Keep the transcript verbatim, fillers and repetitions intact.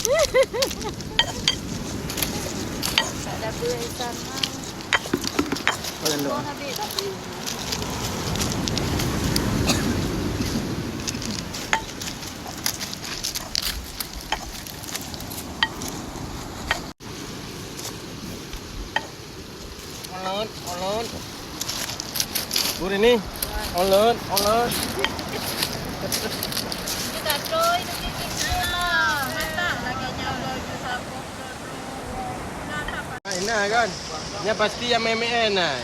Tak ada apa, Isan. Buang habis. Olet, olet. Gurih ni. Olet, olet. Kita trôi tu sikit je lah. Masak lagi nyawa tu sapu. Nah, nah kan. Yang pasti yang M M N lah.